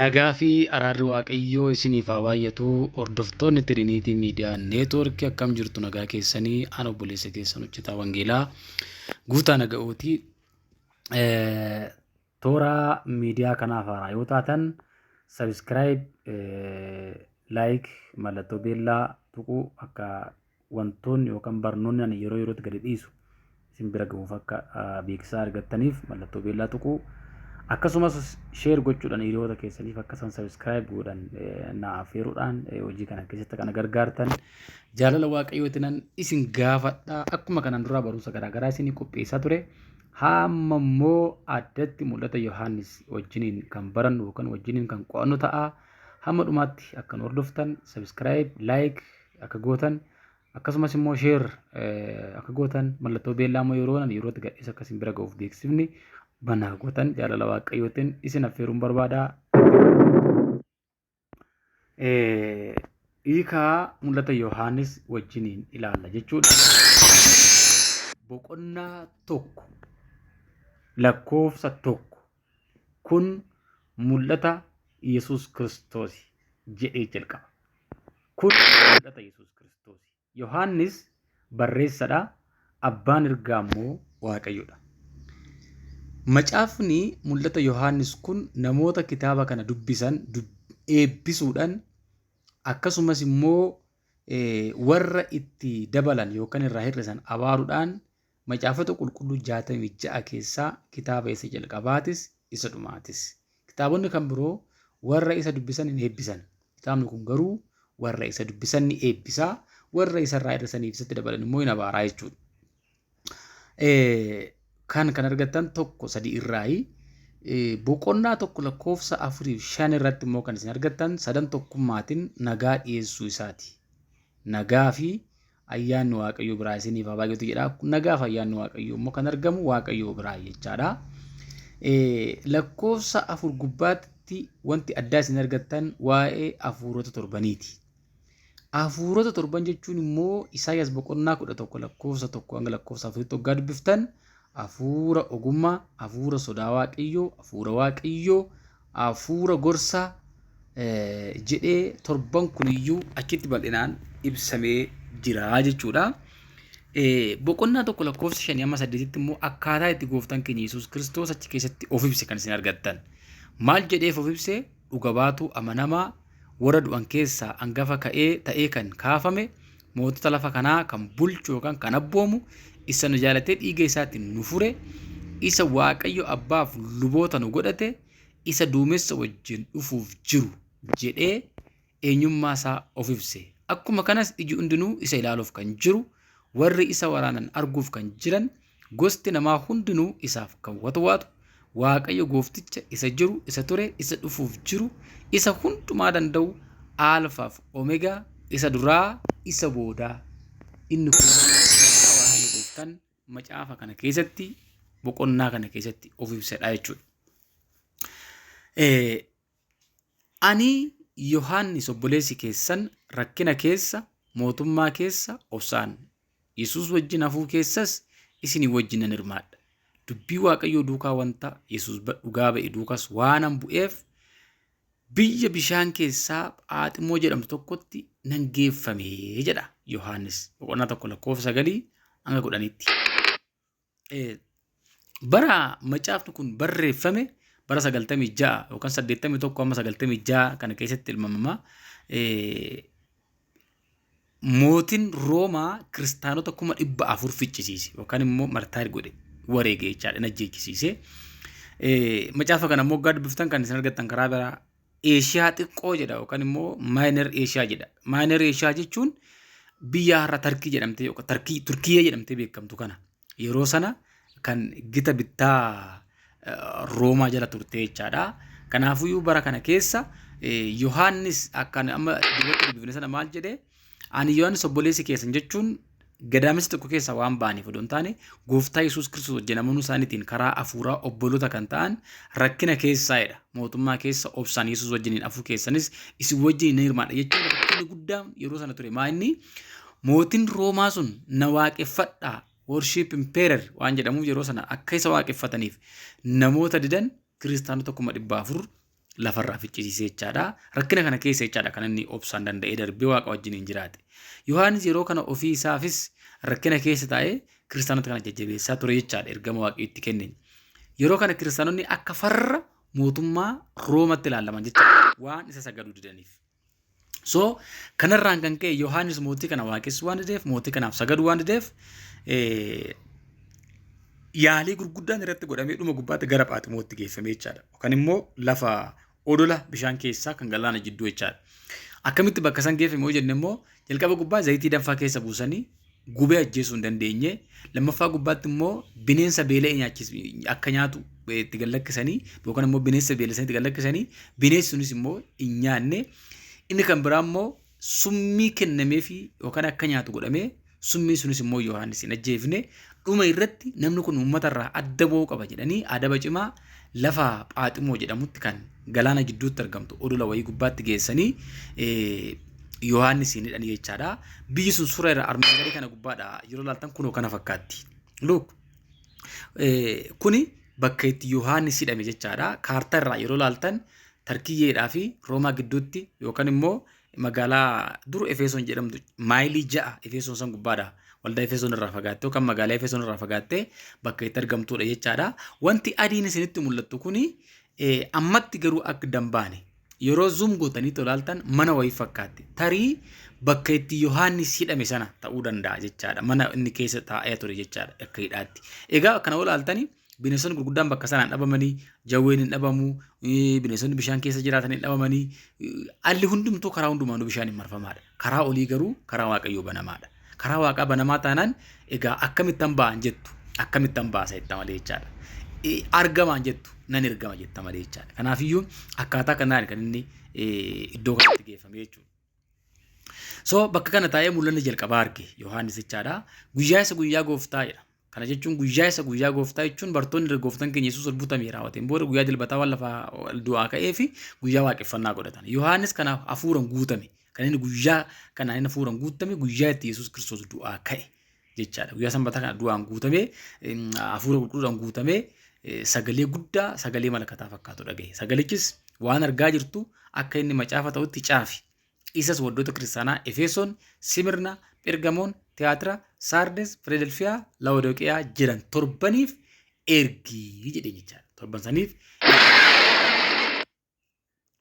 Nagaa fi araarri Waaqayyoo isiniif haa baay'atu. Hordoftoonni Tiriiniitii Miidiyaa Neetwoorkii akkam jirtu nagaa keessanii ana obboleessa keessan hojjetaa Wangeelaa Guutaa Naga'ooti. Toora miidiyaa kanaaf haaraa yoo taatan sabiskiraayib, laayik, mallattoo beellaa tuquu akka wantoonni yookaan barnoonni ani yeroo yerootti gadi dhiisu isin bira gahuuf akka beeksisaa argattaniif mallattoo beellaa tuquu akkasumas sheer gochuudhaan hiriyoota keessaniif akka isaan sabiskiraayib godhan na affeeruudhaan hojii kana keessatti kana gargaartan jaalala waaqayyootinan isin gaafadha. Akkuma kanaan duraa barumsa garaagaraa isinii qopheessaa ture. Hamma immoo addatti mul'ata Yohaannis wajjiniin kan barannu yookaan wajjiniin kan qo'annu ta'a. Hamma dhumaatti akka nu hordoftan sabiskiraayib, laayik akka gootan akkasumas immoo sheer akka gootan mallattoo beellaa immoo yeroo nan yerootti gadhiisa akka isin bira ga'uuf beeksifni banaa gootan jaalala waaqayyootiin isin affeeruun barbaada. Hiikaa mul'ata Yohaannis wajjiniin ilaalla jechuudha. Boqonnaa 1 lakkoofsa 1 kun mul'ata Yesuus Kiristoos jedhee jalqaba. Kun mul'ata Yesuus Kiristoosi. Yohaannis barreessadha, abbaan ergaa immoo Waaqayyodha. Macaafni mul'ata Yohaannis kun namoota kitaaba kana dubbisan eebbisuudhaan akkasumas immoo warra itti dabalan yookaan irraa hir'isan abaaruudhaan Macaafota Qulqulluu 66 keessaa kitaaba isa jalqabaatis isa dhumaatis. Kitaabonni kan biroo warra isa dubbisan hin eebbisan. Kitaabni kun garuu warra isa dubbisan ni eebbisa, warra isarraa hir'isaniif isatti dabalan immoo hin abaaraa jechuudha. Kan kan argattan 1 3 irraayi. Boqonnaa 1 lakkoofsa 4 fi 5 irratti immoo kan isin argattan sadan tokkummaatiin nagaa dhiyeessuu isaati. Nagaa fi ayyaanni Waaqayyoo biraa isiniif haa baay'atu jedha. Nagaa fi ayyaanni Waaqayyoo immoo kan argamu Waaqayyoo biraa jechaadha. Lakkoofsa 4 gubbaatti wanti addaa isin argattan waa'ee hafuurota torbaniiti. Hafuurota torban jechuun immoo Isaayyaas boqonnaa 11 lakkoofsa 1 hanga lakkoofsa 4tti hoggaa dubbiftan hafuura ogummaa, hafuura sodaa Waaqayyoo, hafuura Waaqayyoo, hafuura gorsaa jedhee torban kuniyyuu achitti bal'inaan ibsamee jira jechuudha. Boqonnaa 1 lakkoofsa 5 amma 8tti immoo akkaataa itti gooftaan keenya Yesuus Kiristoos achi keessatti of ibse kan isin argattan. Maal jedheef of ibse? Dhuga baatuu amanamaa warra du'an keessaa angafa ka'ee ta'ee kan kaafame mootota lafa kanaa kan bulchu yookaan kan abboomu isa nu jaalatee dhiiga isaatiin nu fure isa Waaqayyo abbaaf luboota nu godhate isa duumessa wajjin dhufuuf jiru jedhee eenyummaa isaa of ibse. Akkuma kanas iji hundinuu isa ilaaluuf kan jiru, warri isa waraanan arguuf kan jiran, gosti namaa hundinuu isaaf kan watwaatu, Waaqayyo goofticha isa jiru, isa ture, isa dhufuuf jiru, isa hundumaa danda'u, Aalfaaf Omegaa, isa duraa, isa boodaa. Inni kun maqaa Waaqayyo gooftaan macaafa kana keessatti boqonnaa kana keessatti of ibsedha jechuudha. Ani Yohaannis obboleessi keessan rakkina keessa, mootummaa keessa, obsaan Yesuus wajjin hafuu keessas isinii wajjin nan hirmaadha. Dubbii Waaqayyoo duukaa wanta Yesuus dhugaa ba'e duukaas waanan bu'eef biyya bishaan keessaa Phaaximoo jedhamtu tokkotti nan geeffame jedha Yohaannis boqonnaa 1 lakkoofsa 9 hanga 10tti. Bara macaafni kun barreeffame bara 96 yookaan 81 amma 96 kana keessatti tilmaamama. Mootiin Roomaa kiristaanota 400,000 ficcisiise yookaan immoo martaayir godhe wareege jechaadha hin ajjeechisiise. Macaafa kana immoo waggaa dubbiftan kan isin argattan karaa biraa Eeshiyaa xiqqoo jedha yookaan immoo Maayiner Eeshiyaa jedha. Maayiner Eeshiyaa jechuun biyya har'a Tarkii jedhamtee yookaan Tarkii Turkiyyee jedhamtee beekamtu kana. Yeroo sana kan gita bittaa Roomaa jala turte jechaadha. Kanaafuyyuu bara kana keessa Yohaannis akka amma duubatti dubbifne sana maal jedhee Ani Yohaannis obboleessi keessan jechuun gadaamessa tokko keessaa waan ba'aniif odoo hin taane gooftaa Yesuus Kiristoos wajjin amanuu isaaniitiin karaa hafuuraa obboloota kan ta'an rakkina keessaa jedha. Mootummaa keessa obsaan Yesuus wajjiniin hafuu keessanis isin wajjin hin hirmaadha jechuun rakkinni guddaan yeroo sana ture maa inni mootiin Roomaa sun na waaqeffadhaa worship emperor waan jedhamuuf yeroo sana akka isa waaqeffataniif namoota didan kiristaanota 400,000 lafarraa ficcisiisee jechaadha. Rakkina kana keessa jechaadha kan inni obsaan danda'ee darbee Waaqa wajjin hin jiraate. Yohaannis yeroo kana ofii isaafis rakkina keessa taa'ee kiristaanota kana jajjabeessaa ture jechaadha ergama Waaqayyo itti kenneen. Yeroo kana kiristaanonni akka farra mootummaa Roomatti ilaalaman jechaadha waan isa sagaduu didaniif. So kanarraan kan ka'e Yohaannis mootii kana waaqessuu waan dideef, mootii kanaaf sagaduu waan dideef, yaalii gurguddaan irratti godhamee dhuma gubbaatti gara Phaaximootti geeffame jechaadha. Yookaan immoo lafa odola bishaan keessaa kan galaana jidduu jechaadha. Akkamitti bakka san geeffame yoo jenne immoo, jalqaba gubbaa zayitii danfaa keessa buusanii gubee ajjeesuu hin dandeenye. Lammaffaa gubbaatti immoo bineensa beela'e nyaachis akka nyaatu itti gad lakkisanii, yookaan immoo bineensa beelessanii itti gad lakkisanii, bineensi sunis immoo hin nyaanne. Inni kan biraa immoo summii kennameefi yookaan akka nyaatu godhamee, summii sunis immoo Yohaannis hin ajjeefne. Dhuma irratti namni kun uummata irraa adda ba'uu qaba jedhanii adaba cimaa lafa Phaaximoo jedhamutti kan galaana gidduutti argamtu odola wayii gubbaatti geessanii Yohaannis hin hidhanii jechaadha. Biyyi sun suura irra armaan gadii kana gubbaadha yeroo ilaaltan kunoo kana fakkaatti. Look, kuni bakka itti Yohaannis hidhame jechaadha. Kaartaa irraa yeroo ilaaltan Tarkiyyeedhaa fi Roomaa gidduutti, yookaan immoo magaalaa dur Efesoon jedhamtu maayilii 6 Efesoon san gubbaadha. Waldaa Efesoon irraa fagaattee yookaan magaalaa Efesoon irraa fagaattee bakka itti argamtudha jechaadha. Wanti adiin isinitti mul'attu kuni ammatti garuu akka dambaane yeroo zoom gootanii ilaaltan mana wayii fakkaatti. Tarii bakka itti Yohaannis hidhame sana ta'uu danda'a jechaadha. Mana inni keessa taa'ee ture jechaadha akka hidhaatti. Egaa kana ilaaltanii bineensonni gurguddaan bakka sanaan dhabamanii, jawween hin dhabamu, bineensonni bishaan keessa jiraatan hin dhabamanii, alli hundumtuu karaa hundumaanuu bishaan hin marfamaadha. Karaa olii garuu karaa Waaqayyoo banamaadha. Karaa Waaqaa banamaa taanaan egaa akkamittan ba'an jettu, akkamittan baasa jetta malee jechaadha. Argamaan jettu, nan ergama jetta malee jechaadha. Kanaafiyyuu akkaataa kanaan kan inni iddoo kanatti geeffame jechuudha. So bakka kana taa'ee mul'anni jalqabaa arge Yohaannis jechaadha. Guyyaa isa guyyaa gooftaa jedha. Kana jechuun guyyaa isa guyyaa gooftaa jechuun bartoonni gooftaan keenya Yesuus ol butamee raawwateen booda guyyaa dilbataa waan lafa du'aa ka'ee fi guyyaa waaqeffannaa godhatan. Yohaannis kanaaf hafuuraan guutame. Kan inni guyyaa kanaan inni hafuuraan guutame guyyaa itti Yesuus Kiristoos du'aa ka'e jechaadha. Guyyaa sanbataa kana du'aan guutamee, hafuura qulqulluudhaan guutamee, sagalee guddaa sagalee malakataa fakkaatu dhagaye. Sagalichis waan argaa jirtu akka inni macaafa ta'utti caafi. Isas waldoota kiristaanaa Efesoon, Simirna, Phergamoon, Tiyaatira, Saardes, Filadelfiyaa, Laodooqiyaa jiran torbaniif ergii jedheen jechaadha. Torban saniif.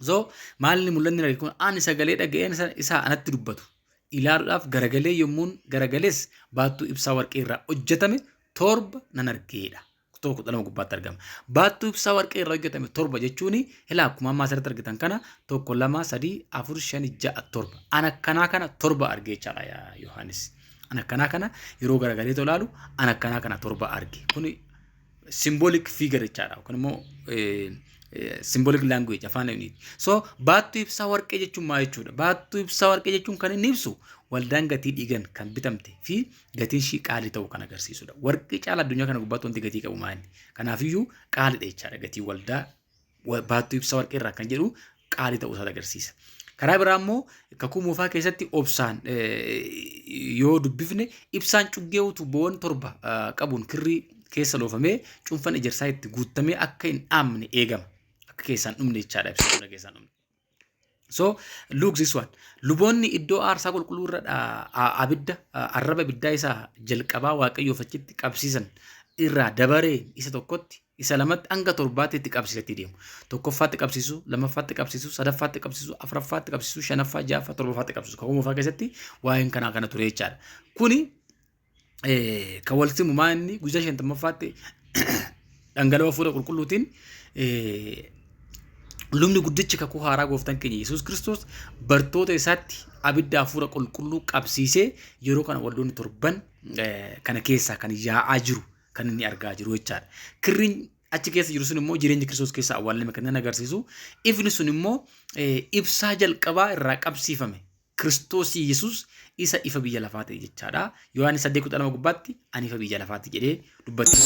So maalni mul'anni arge kun? Ani sagalee dhaga'een isaa anatti dubbatu ilaaluudhaaf garagalee, yommuun garagalees baattuu ibsaa warqee irraa hojjetame torba nan argeedha. Tokko 12 gubbaatti argama. Baattuu ibsaa warqee irraa hojjetame torba jechuun ilaa akkuma ammaa asirratti argitan kana tokko, lama, sadii, afur, shani, ja'a, torba. Ana akkanaa kana torba arge jechaadha yaa Yohaannis. Ana akkanaa kana yeroo garagalee ilaalu ana akkanaa kana torba arge. Kuni symbolic figure jechaadha yookaan immoo symbolic language afaan inni. So baattuu ibsaa warqee jechuun maal jechuudha? Baattuu ibsaa warqee jechuun kan inni ibsu waldaan gatii dhiigan kan bitamte fi gatiin ishii qaalii ta'uu kan agarsiisudha. Warqii caala addunyaa kana gubbaatti wanti gatii qabu maali? Kanaafiyyuu qaaliidha jechaadha gatii waldaa. Baattuu ibsaa warqee irraa kan jedhu qaalii ta'uu isaa agarsiisa. Karaa biraa immoo kakuu moofaa keessatti obsaan yoo dubbifne, ibsaan cuggee utuboon torba qabuun kirrii keessa loofamee cuunfan ejersaa itti guutamee akka hin dhaamne eegama. Akka keessaan dhumne jechaadha, ibsaan hunda keessaan dhumne. So look this one. Luboonni iddoo aarsaa qulqulluu irra abidda arraba ibiddaa isaa jalqabaa Waaqayyoof achitti qabsiisan irraa dabaree isa tokkotti, isa lamatti, hanga torbaatti itti qabsiisatti deemu. Tokkoffaatti qabsiisu, lammaffaatti qabsiisu, sadaffaatti qabsiisu, afuraffaatti qabsiisu, shanaffaa, ja'affaa, torbaffaatti qabsiisu. Kakuu moofaa keessatti waa'een kanaa kana ture jechaadha. Kuni kan wal simu maa inni guyyaa 50ffaatti dhangala'oo hafuura qulqulluutiin lubni guddichi kakuu haaraa gooftaan keenya Yesuus Kiristoos bartoota isaatti abidda hafuura qulqulluu qabsiisee yeroo kana waldoonni torban kana keessaa kan yaa'aa jiru kan inni argaa jiru jechaadha. Kirriin achi keessa jiru sun immoo jireenya Kiristoos keessa awwaalame kan inni agarsiisu. Ifni sun immoo ibsaa jalqabaa irraa qabsiifame Kiristoos Yesuus isa ifa biyya lafaa ta'e jechaadha. Yohaannis 8:12 gubbaatti ani ifa biyya lafaati jedhee dubbate.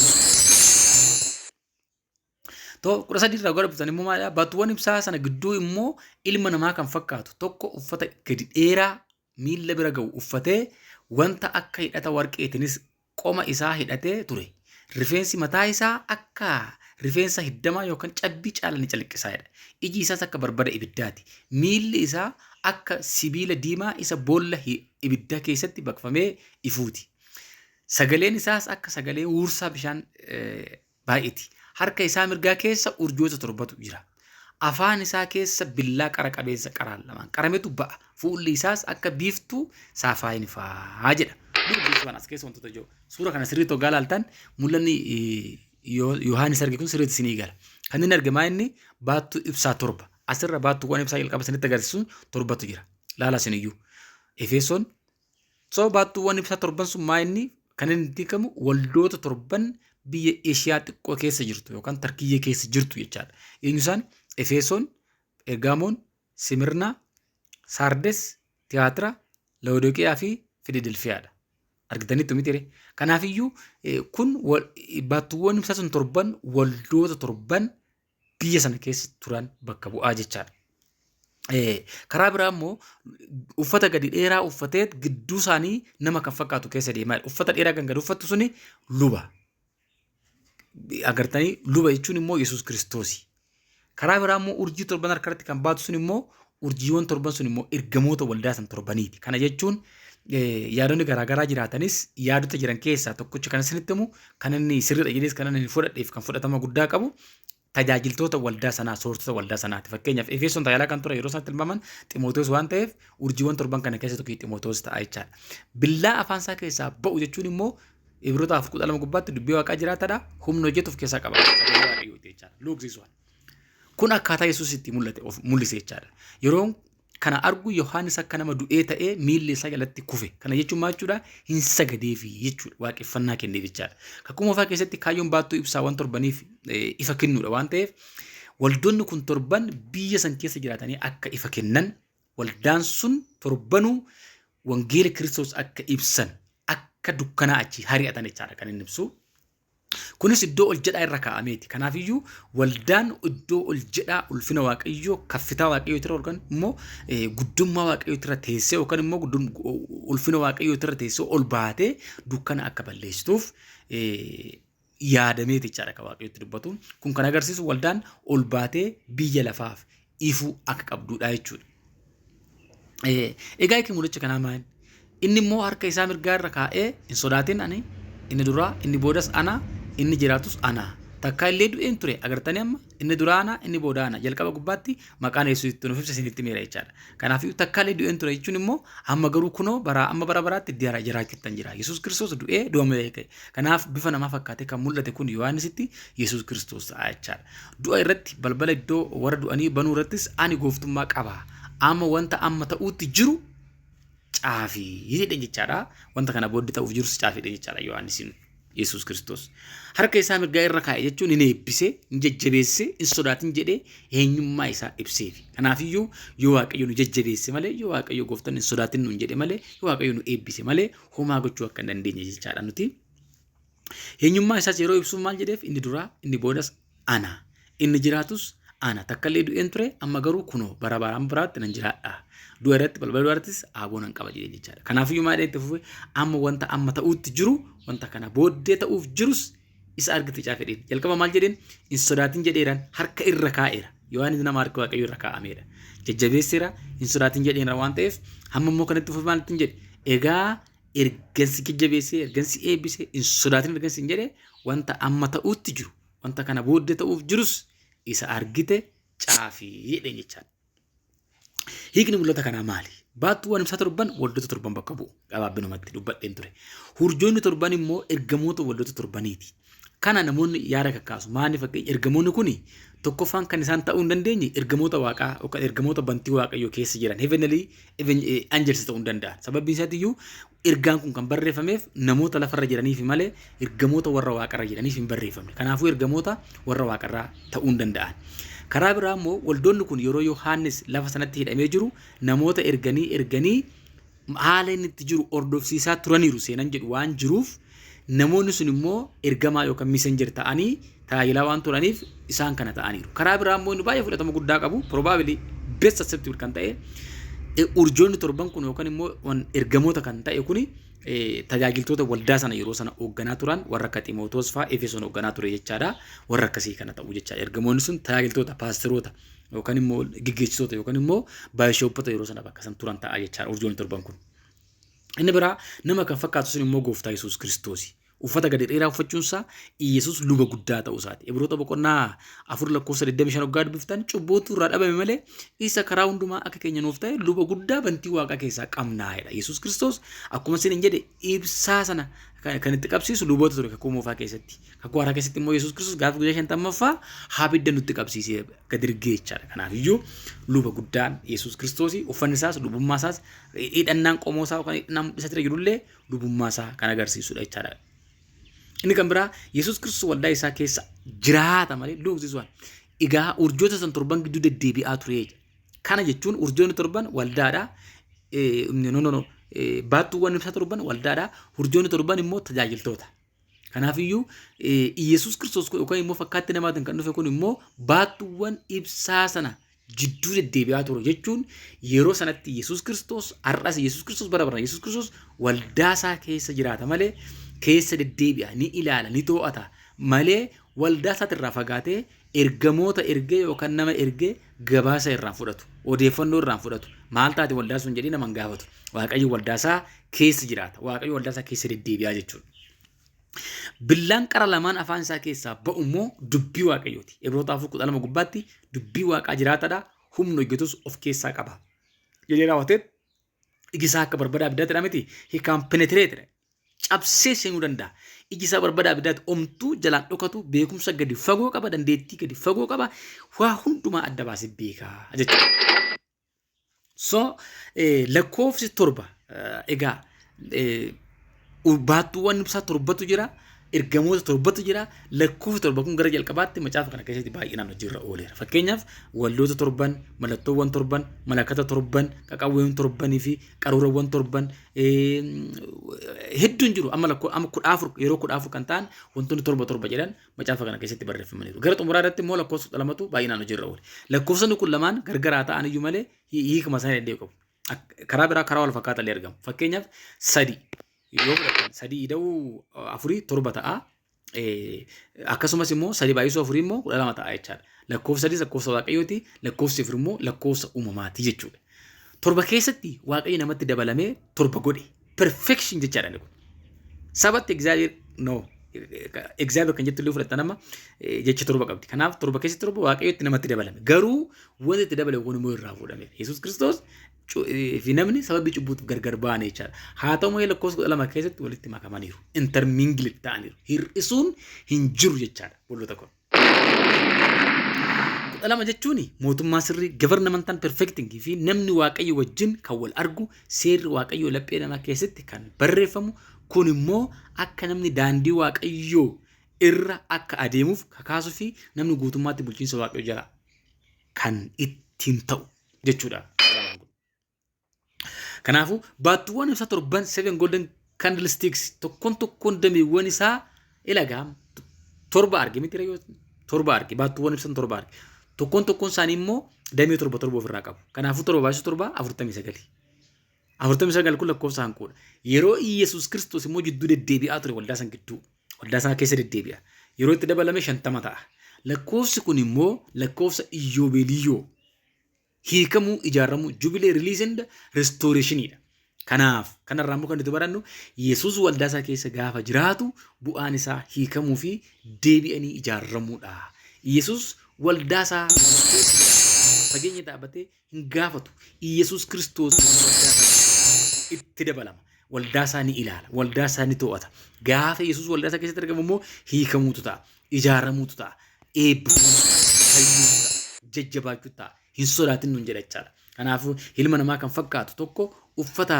To 13 irraa gara bitan immoo maalidha? Baattuuwwan ibsaa sana gidduu immoo ilma namaa kan fakkaatu tokko uffata gadi dheeraa miilla bira ga'u uffatee, wanta akka hidhata warqeetiinis qoma isaa hidhatee ture. Rifeensi mataa isaa akka rifeensa hiddamaa yookaan cabbii caala ni calaqqisaa jedha. Iji isaas akka barbada ibiddaati. Miilli isaa akka sibiila diimaa isa boolla ibiddaa keessatti baqfamee ifuuti. Sagaleen isaas akka sagalee huursaa bishaan baay'eeti. Harka isaa mirgaa keessa urjoota torbatu jira. Afaan isaa keessa billaa qara qabeessa qaraan lamaan qarametu ba'a. Fuulli isaas akka biiftuu saafaa hin ifaa jedha. Dubbii as keessa wantoota jiru. Suura kana sirriitti hoggaa ilaaltan mul'anni Yohaanis arge kun sirriitti isinii gala. Kan inni arge maa inni baattuu ibsaa torba. Asirra baattuuwwan ibsaa jalqaba isinitti agarsiisu torbatu jira. Laala isiniyyuu. Efesoon so baattuuwwan ibsaa torban sun maa inni kan inni itti hiikamu waldoota torban biyya Eeshiyaa xiqqoo keessa jirtu yookaan Tarkiyyee keessa jirtu jechaadha. Eenyu isaan? Efesoon, Ergaamoon, Simirnaa, Saardes, Tiyaatira, Laodiqiyaa fi Filadelfiyaadha. Argitaniittu miti ree? Kanaafiyyuu kun baattuuwwan ibsaa sun torban waldoota torban biyya sana keessa turan bakka bu'aa jechaadha. Karaa biraa immoo uffata gadi dheeraa uffatee gidduu isaanii nama kan fakkaatu keessa deemaa jira. Uffata dheeraa kan gadi uffatu suni luba. Agartanii, luba jechuun immoo Yesuus Kiristoosi. Karaa biraa immoo urjii torban harkarratti kan baatu sun immoo urjiiwwan torban sun immoo ergamoota waldaa san torbaniiti. Kana jechuun yaadonni garaagaraa jiraatanis, yaadota jiran keessaa tokkicha kan isinitti himu, kan inni sirriidha jedhees kan inni fudhadheef kan fudhatama guddaa qabu, tajaajiltoota waldaa sanaa, soortota waldaa sanaati. Fakkeenyaaf, Efesoon tajaajilaa kan ture yeroo sanatti tilmaaman Ximooteos waan ta'eef, urjiiwwan torban kana keessa tokko Ximooteos ta'a jechaadha. Billaa afaan isaa keessaa ba'u jechuun immoo Ibroota 4:12 gubbaatti dubbii Waaqaa jiraatadha. Humna hojjetu of keessaa qaba. Sagalee Waaqayyooti jechaadha. Look this one. Kun akkaataa Yesuus itti mul'ate of mul'ise jechaadha. Yeroo kana argu Yohaannis akka nama du'ee ta'ee miilli isaa jalatti kufe. Kana jechuun maal jechuudha? Hin sagadeefi jechuudha. Waaqeffannaa kenneef jechaadha. Kakuu Moofaa keessatti kaayyoon baattuu ibsaawwan torbaniif ifa kennuudha waan ta'eef, waldoonni kun torban biyya san keessa jiraatanii akka ifa kennan, waldaan sun torbanuu wangeela Kiristoos akka ibsan, akka dukkanaa achi hari'atan jechaadha kan inni ibsu. Kunis iddoo ol jedhaa irra kaa'ameeti. Kanaafiyyuu waldaan iddoo ol jedhaa ulfina Waaqayyoo, kaffitaa Waaqayyoo irra yookaan immoo guddummaa Waaqayyoo irra teessee yookaan immoo ulfina Waaqayyoo irra teessee ol baatee dukkana akka balleessituuf yaadameeti jechaadha kan Waaqayyotti dubbatu. Kun kan agarsiisu waldaan ol baatee biyya lafaaf ifuu akka qabdudha jechuudha. Egaa hiikni mul'icha kanaa maali? Inni immoo harka isaa mirgaa irra kaa'ee, "Hin sodaatin, ani inni duraa, inni boodas ana, inni jiraatus ana. Takkaa illee du'een ture." Agartanii, amma inni duraa ana, inni booda ana. Jalqaba gubbaatti maqaan Yesuus itti nuuf ibsa isinitti meera jechaadha. Kanaafuu takkaa illee du'een ture jechuun immoo amma garuu kunoo bara amma bara baraatti jiraachuttan jira. Yesuus Kiristoos du'ee du'a malee ka'e. Kanaaf bifa namaa fakkaatee kan mul'ate kun Yohaannisitti Yesuus Kiristoos ta'a jechaadha. Du'a irratti balbala iddoo warra du'anii banuu irrattis ani gooftummaa qaba. Amma wanta amma ta'uutti jiru caafii jedhan jechaadha. Wanta kana booddee ta'uuf jirus caafiidha jechaadha Yohaannisiin Yesuus Kiristoos. Harka isaa mirgaa irra kaa'e jechuun hin eebbise, hin jajjabeesse, hin sodaatin jedhee eenyummaa isaa ibseefi. Kanaafiyyuu yoo Waaqayyo nu jajjabeesse malee, yoo Waaqayyo gooftaan hin sodaatin nuun jedhe malee, yoo Waaqayyo nu eebbise malee homaa gochuu akka hin dandeenye jechaadha nuti. Eenyummaa isaas yeroo ibsu maal jedheef? Inni duraa, inni boodas ana. Inni jiraatus ana. Takka illee du'een ture, amma garuu kunoo bara baraan biraatti nan jiraadha. Du'a irratti, balbala du'a irrattis aaboo nan qaba jedhee jechaadha. Kanaafiyyuu maal itti fufe? Amma wanta amma ta'uutti jiru, wanta kana booddee ta'uuf jirus isa argite caafi jedheen. Jalqaba maal jedheen? Hin sodaatin jedheeraan harka irra kaa'eera. Yohaannis nama harka Waaqayyoo irra kaa'ameedha. Jajjabeesseera, hin sodaatin jedheera waan ta'eef, hamma immoo kanatti fufe maal ittiin jedhe? Egaa ergansi jajjabeessee, ergansi eebbisee, hin sodaatin ergansi hin jedhe, wanta amma ta'uutti jiru, wanta kana booddee ta'uuf jirus isa argite caafii jedheen jechaadha. Hiikni mul'ata kanaa maali? Baattuuwwan ibsaa torban waldoota torban bakka bu'u. Gabaabinumatti dubbadheen ture. Urjoonni torban immoo ergamoota waldoota torbaniiti. Kana namoonni yaada kakkaasu. Maali fakkeenya ergamoonni kuni? Tokkoffaan, kan isaan ta'uu hin dandeenye ergamoota Waaqaa yookaan ergamoota bantii Waaqayyoo keessa jiran, heavenly angels ta'uu hin danda'an. Sababiin isaatiyyuu ergaan kun kan barreeffameef namoota lafarra jiraniif malee ergamoota warra waaqarra jiraniif hin barreeffamne. Kanaafuu ergamoota warra waaqarraa ta'uu hin danda'an. Karaa biraa immoo waldoonni kun yeroo Yohaannis lafa sanatti hidhamee jiru namoota erganii erganii haala inni itti jiru hordofsiisaa turaniiru seenan jedhu waan jiruuf, namoonni sun immoo ergamaa yookaan messenger ta'anii tajaajilaa waan turaniif isaan kana ta'aniiru. Karaa biraa immoo inni baay'ee fudhatama guddaa qabu, probably best acceptable kan ta'e, Urjoonni torban kun yookaan immoo ergamoota kan ta'e kuni tajaajiltoota waldaa sana yeroo sana hoogganaa turan, warra akka Ximootoos fa'aa Efesoon hoogganaa ture jechaadha. Warra akkasii kana ta'u jechaadha. Ergamoonni sun tajaajiltoota, paasteroota yookaan immoo geggeessitoota yookaan immoo baayishooppota yeroo sana bakka san turan ta'a jechaadha urjoonni torban kun. Inni biraa nama kan fakkaatu sun immoo Gooftaa Yesuus Kiristoosi. Uffata gadi dheeraa uffachuun isaa Iyyasuus luba guddaa ta'uu isaati. Ibroota boqonnaa 4 lakkoofsa 25 hoggaa dubbiftan, cubbuutu irraa dhabame malee isa karaa hundumaa akka keenya nuuf ta'e luba guddaa bantii Waaqaa keessaa qabnaa jedha. Yesuus Kiristoos akkuma isin hin jedhe ibsaa sana kan itti qabsiisu luboota ture kakuu moofaa keessatti. Kakuu haaraa keessatti immoo Yesuus Kiristoos gaafa guyyaa 50ffaa abidda nutti qabsiisee gadi ergee jechaadha. Kanaafiyyuu luba guddaan Yesuus Kiristoos, uffanni isaas lubummaa isaas, hidhannaan qomoo isaa yookaan hidhannaan mudhii isaatti jirullee lubummaa isaa kan agarsiisudha jechaadha. Inni kan biraa Yesuus Kiristoos waldaa isaa keessa jiraata malee luuksisuun. Egaa urjoota san torban gidduu deddeebi'aa ture. Kana jechuun urjoonni torban waldaadha. No, no, no. Baattuuwwan ibsaa torban waldaadha. Urjoonni torban immoo tajaajiltoota. Kanaafiyyuu Yesuus Kiristoos kun yookaan immoo fakkaatti namaatiin kan dhufe kun immoo baattuuwwan ibsaa sana jidduu deddeebi'aa ture jechuun, yeroo sanatti Yesuus Kiristoos, har'as Yesuus Kiristoos, bara baraan Yesuus Kiristoos waldaa isaa keessa jiraata malee, keessa deddeebi'a, ni ilaala, ni to'ata malee, waldaa isaatirraa fagaatee ergamoota ergee yookaan nama ergee gabaasa irraan fudhatu, odeeffannoo irraan fudhatu, maal taate waldaa sun jedhee nama hin gaafatu. Waaqayyo waldaa isaa keessa jiraata. Waaqayyo waldaa isaa keessa deddeebi'aa jechuudha. Billaan qara lamaan afaan isaa keessaa ba'u immoo dubbii Waaqayyooti. Ibroota 4:12 gubbaatti dubbii Waaqaa jiraatadha, humna hojjetus of keessaa qaba jedhee raawwatee, iji isaa akka barbada abiddaatti dha miti. He can penetrate, cabsee seenuu danda'a. Iji isaa barbada abiddaatti, omtuu jalaan dhokatu, beekumsa gadi fagoo qaba, dandeettii gadi fagoo qaba, waa hundumaa adda baasee beekaa jechuudha. So lakkoofsi 7 egaa baattuuwwan ibsaa torbatu jira. Ergamoota torbatu jira. Lakkoofsi 7 kun gara jalqabaatti macaafa kana keessatti baay'inaan hojiirra ooleera. Fakkeenyaaf waldoota torban, mallattoowwan torban, malakata torban, qaqawweewwan torbanii fi qaruurawwan torban hedduun jiru. Amma lakkoo amma 14, yeroo 14 kan ta'an wantoonni torba torba jedhan macaafa kana keessatti barreeffamaniiru. Gara xumuraa irratti immoo lakkoofsa 12tu baay'inaan hojiirra oole. Lakkoofsonni kun lamaan gargaraa ta'an iyyuu malee hiikuma isaanii danda'e qabu. Karaa biraa karaa wal fakkaataa illee argamu. Fakkeenyaaf sadi yoo fudhatan, sadii ida'uu afurii torba ta'a. Akkasumas immoo sadii baay'isuu afurii immoo 12 ta'a jechaadha. Lakkoofsa sadii lakkoofsa Waaqayyooti, lakkoofsi afur immoo lakkoofsa uumamaati jechuudha. Torba keessatti Waaqayyo namatti dabalamee torba godhe. Perfection jechaadha inni kun. Sabatti Egzaabeer, no. Egzaabeer kan jettu illee fudhattan amma jecha torba qabdi. Kanaaf torba keessatti torba Waaqayyotti namatti dabalame. Garuu wanti itti dabale kun immoo irraa fuudhame. Yesuus Kiristoos fi namni sababii cubbuutiif gargar ba'an jechaadha. Haa ta'u malee lakkoofsa 12 keessatti walitti makamaniiru. Intermingled ta'aniiru. Hir'isuun hin jiru jechaadha. Walloota kun. 12 jechuun mootummaa sirrii, governmental perfecting, fi namni Waaqayyo wajjin kan wal argu, seerri Waaqayyoo laphee namaa keessatti kan barreeffamu, kun immoo akka namni daandii Waaqayyoo irra akka adeemuuf kakaasuu fi namni guutummaatti bulchiinsa Waaqayyoo jala kan ittiin ta'u jechuudha. Kanaafuu baattuuwwan ibsaa torban, seven golden candlesticks, tokkoon tokkoon dameewwan isaa ilagaa torba arge miti yoo torba arge, baattuuwwan ibsan torba arge, tokkoon tokkoon isaanii immoo damee torba torba ofirraa qabu. Kanaafuu torba baay'isu torba 49. 49 kun lakkoofsa hanquudha. Yeroo Iyyasuus Kiristoos immoo jidduu deddeebi'aa ture, waldaa san gidduu, waldaa sana keessa deddeebi'a. Yeroo itti dabalame 50 ta'a. Lakkoofsi kun immoo lakkoofsa iyyoobeeliyyoo, hiikamuu, ijaaramuu, jubilee, release and restorationidha. Kanaaf kanarraa immoo kan nuti barannu, Yesuus waldaa isaa keessa gaafa jiraatu bu'aan isaa hiikamuu fi deebi'anii ijaaramuudha. Yesuus waldaa isaa keessa jiraata. Fageenya dhaabbatee hin gaafatu. Yesuus Kiristoos waldaa isaa itti dabalama. Waldaa isaa ni ilaala. Waldaa isaa ni to'ata. Gaafa Yesuus waldaa isaa keessatti argamu immoo hiikamuutu ta'a. Ijaaramuutu ta'a. Eebbifamuutu ta'a. Fayyuutu ta'a. Jajjabaachuutu ta'a. Hin sodaatin nuun jedha jechaadha. Kanaafuu ilma namaa kan fakkaatu tokko uffata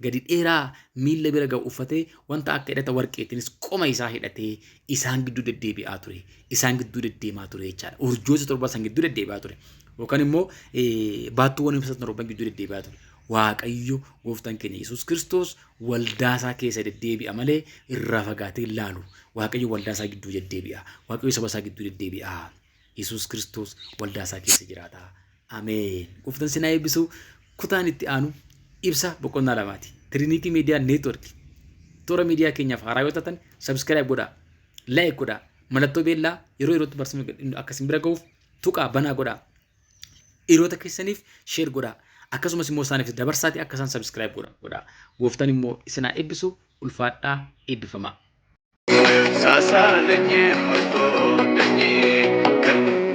gadi dheeraa miilla bira ga'u uffatee, wanta akka hidhata warqeetiinis qoma isaa hidhatee isaan gidduu deddeebi'aa ture. Isaan gidduu deddeemaa ture jechaadha. Urjoota torba san gidduu deddeebi'aa ture. Yookaan immoo baattuuwwan ibsa torban gidduu deddeebi'aa ture. Waaqayyo gooftaan keenya Yesuus Kiristoos waldaa isaa keessa deddeebi'a malee irraa fagaatee hin laalu. Waaqayyo waldaa isaa gidduu deddeebi'a. Waaqayyo saba isaa gidduu deddeebi'a. Yesuus Kiristoos waldaa isaa keessa jiraata. Ameen. Gooftaan sinaa eebbisu. Kutaan itti aanu ibsa boqonnaa lamaati. Trinity Media Network toora miidiyaa keenyaaf haaraa yoo taatan subscribe godhaa, like godhaa, mallattoo beellaa yeroo yerootti barsiifnu akka isin bira ga'uuf tuqaa banaa godhaa. Hiriyoota keessaniif share godhaa. Akkasumas immoo isaaniif dabarsaatii akka isaan subscribe godhaa. Gooftaan immoo isin haa eebbisu ulfaadhaa eebbifamaa. Saasaa danyee murtoo danyee kan.